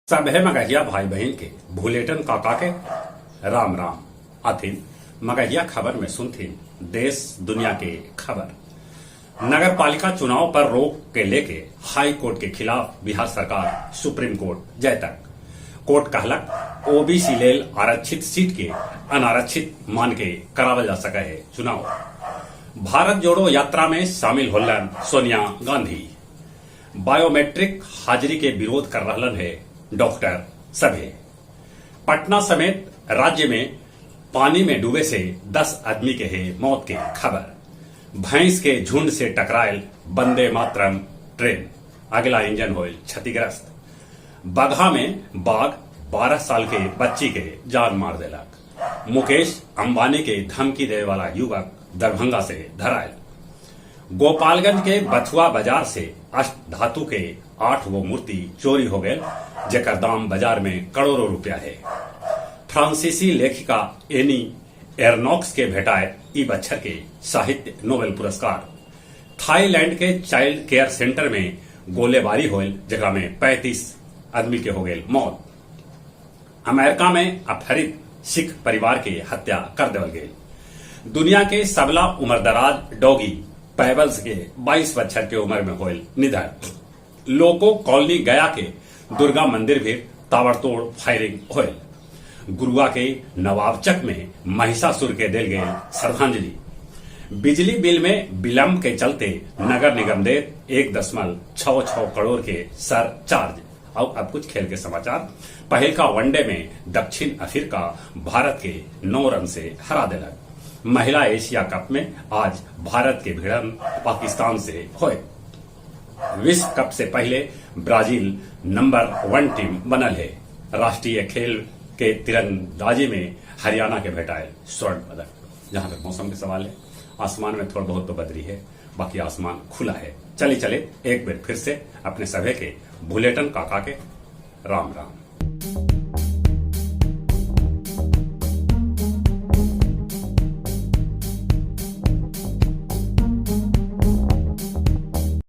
सभे मगहिया भाई बहिन के भुलेटन काका के राम राम। अथिन मगहिया खबर में सुनथिन देश दुनिया के खबर। नगर पालिका चुनाव पर रोक के लेके हाई कोर्ट के खिलाफ बिहार सरकार सुप्रीम कोर्ट जयतक। कोर्ट कहलक ओबीसी लेल आरक्षित सीट के अनारक्षित मान के करावल जा सके है चुनाव। भारत जोड़ो यात्रा में शामिल होलन सोनिया गांधी। बायोमेट्रिक हाजिरी के विरोध कर रहलन है डॉक्टर सभे। पटना समेत राज्य में पानी में डूबे से 10 आदमी के है मौत के खबर। भैंस के झुंड से टकरायल वंदे मातरम ट्रेन, अगला इंजन होयल क्षतिग्रस्त। बगहा में बाघ 12 साल के बच्ची के जान मार देलक। मुकेश अंबानी के धमकी देवे वाला युवक दरभंगा से धरायल। गोपालगंज के बथुआ बाजार से अष्ट धातु के 8 गो मूर्ति चोरी हो गए, जेकर दाम बाजार में करोड़ों रुपया है। फ्रांसीसी लेखिका एनी एर्नॉक्स के भेटाए ई बच्छर के साहित्य नोबेल पुरस्कार। थाईलैंड के चाइल्ड केयर सेंटर में गोलेबारी होल, जेकरा में 35 आदमी के हो गए मौत। अमेरिका में अपहरित सिख परिवार के हत्या कर देवल गए। दुनिया के सबला उम्रदराज डॉगी पेबल्स के 22 बच्छर के उम्र में होल निधन। लोको कॉलोनी गया के दुर्गा मंदिर भी ताबड़तोड़ फायरिंग होल। गुरुआ के नवाबचक में महिषासुर के दिल गए श्रद्धांजलि। बिजली बिल में विलंब के चलते नगर निगम दे 1.66 करोड़ के सर चार्ज। और अब कुछ खेल के समाचार। पहल का वनडे में दक्षिण अफ्रीका भारत के 9 रन से हरा दिलक। महिला एशिया कप में आज भारत के भिड़न पाकिस्तान से होए। विश्व कप से पहले ब्राजील नंबर 1 टीम बनल है। राष्ट्रीय खेल के तीरंदाजी में हरियाणा के भेटाए स्वर्ण पदक। जहां तक मौसम के सवाल है, आसमान में थोड़ा बहुत तो बदरी है, बाकी आसमान खुला है। चले चले एक बार फिर से अपने सभे के भुलेटन काका के राम राम।